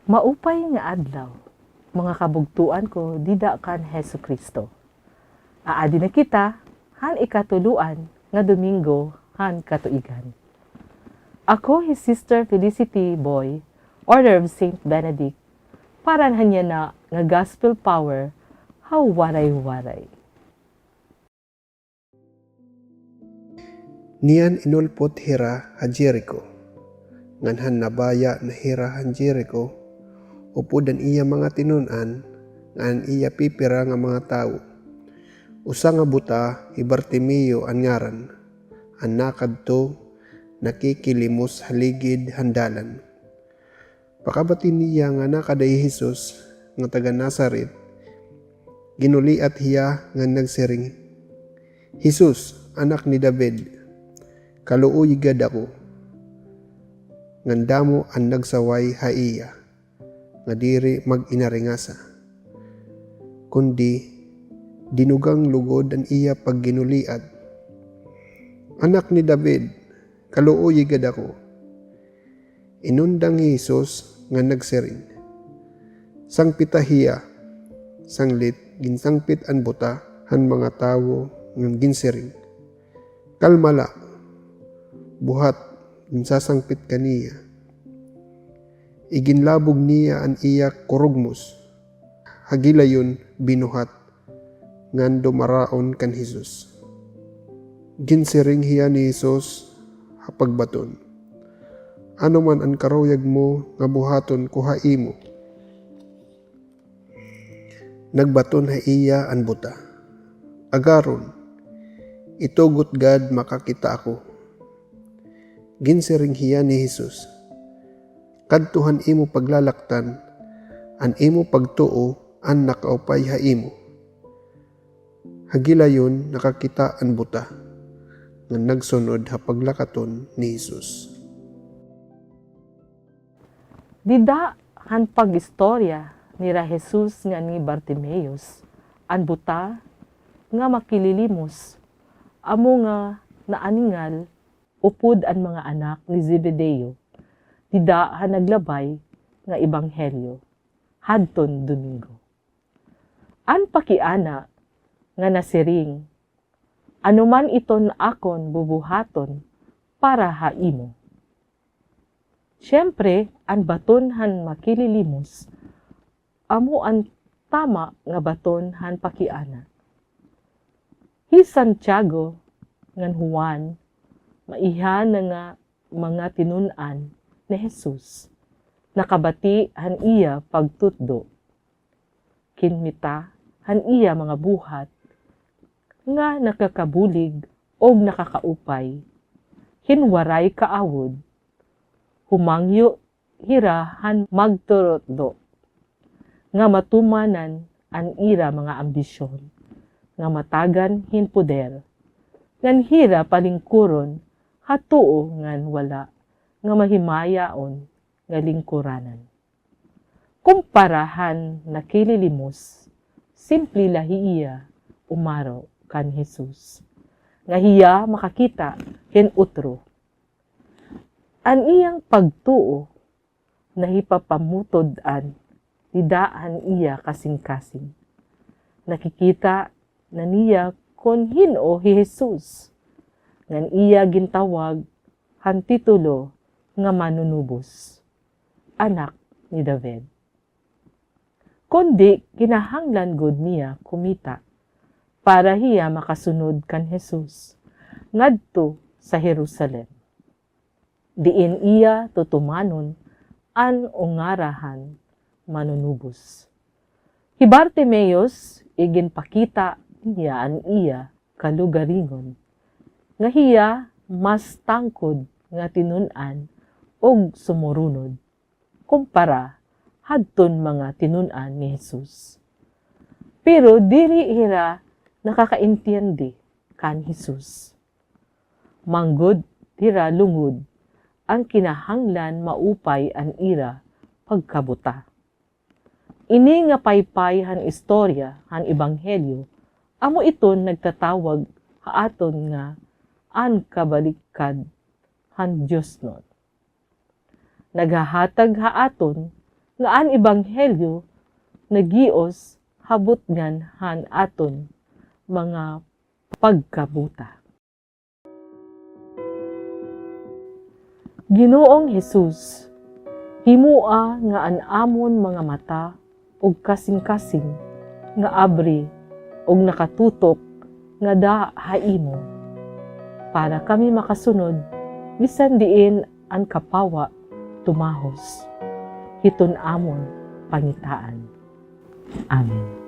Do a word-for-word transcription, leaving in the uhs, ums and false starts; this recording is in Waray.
Maupay nga adlaw, mga kabugtoan ko dida kan Hesukristo. Aadi na kita han ikatuloan nga Domingo han katuigan. Ako hi Sister Felicity Boy, Order of Saint Benedict, para han yana nga Gospel Power ha Waray-Waray. Niyan inulpot hira ha Jerico. Ngan han nabaya na hira han Jerico, upod an iya mga tinun-an, ngan an iya pipira nga mga tawo. Usa nga buta, hi Bartimeo an ngaran, an nakadto nakikilimos ha ligid han dalan. Pakabati niya nga nakada hi Jesus nga taga Nazaret, ginuliat hiya ngan nagsiring, "Jesus, Anak ni David, kaluoyi gad ako." Ngan damo an nagsaway ha iya nga diri mag-inaringasa, kundi dinugang lugod an iya pagginuliat, "Anak ni David, kaluoyi gad ako." Inundang hi Jesus ngan nagsiring, "Sangpita hiya." Sanglit ginsangpit an buta han mga tawo ngan ginsiring, "Kalma la, buhat, ginsasangpit ka niya." Iginlabog niya an iya kurugmos, ha gilayon binuhat, ngan dumaraon kan Jesus. Ginsiring hiya ni Jesus ha pagbaton, "Ano man an karuyag mo nga buhaton ko ha imo?" Nagbaton ha iya an buta, "Agaron, itugot gad makakita ako." Ginsiring hiya ni Jesus, "Kadto han imo paglalaktan, an imo pagtuo an nakaupay ha imo." Ha gilayon nakakita an buta, ngan nagsunod ha paglakaton ni Jesus. Dida han pag-istorya nira Jesus ngan ni Bartimeus, an buta nga makililimos, amo nga naaningal upod an mga anak ni Zebedeo, dida han naglabay nga ebanghelyo, hadton Domingo. An pakiana nga nasiring, "Ano man iton akon bubuhaton para ha imo." Siyempre, an baton han makililimos, amo an tama nga baton han pakiana. Hi Santiago ngan Juan, maiha na nga mga tinun-an ni Jesus, nakabati han iya pagtutdo. Kinmita han iya mga buhat nga nakakabulig ug nakakaupay, hin waray kaawod, humangyo hira han magturutdo, nga matumanan an ira mga ambisyon, nga matagan hin poder, ngan hira palingkuron ha tuo ngan wala nga mahimayaon nga lingkuranan. Kumpara han nakililimos, simple la hiya umaro kan Jesus, nga hiya makakita hin utro. An iyang pagtuo nahipapamutod-an dida han iya kasingkasing. Nakikita na niya kon hin-o hi Jesus, ngan iya gintawag han titulo nga Manunubos, Anak ni David. Kundi kinahanglan gud niya kumita para hiya makasunod kan Jesus ngadto sa Jerusalem, diin iya tutumanon an ungara han Manunubos. Hi Bartimeus, iginpakita niya an iya kalugaringon, nga hiya mas tangkod nga tinun-an ug sumurunod kumpara hadton mga tinun-an ni Jesus. Pero diri hira nakakaintindi kan Jesus. Manggod hira lungod an kinahanglan maupay an ira pagkabuta. Ini nga paypay han istorya han Ebanghelyo Amo iton nagtatawag ha aton nga an kabalikad han diosnon. Naghahatag ha aton nga an ebanghelyo naghios ha butngan han aton mga pagkabuta. Ginoong Jesus, himoa nga an amon mga mata ug kasingkasing nga abri ug nakatutok ngada ha imo, para kami makasunod bisan diin an kapawa tumahos hiton amon pangitaan. Amen.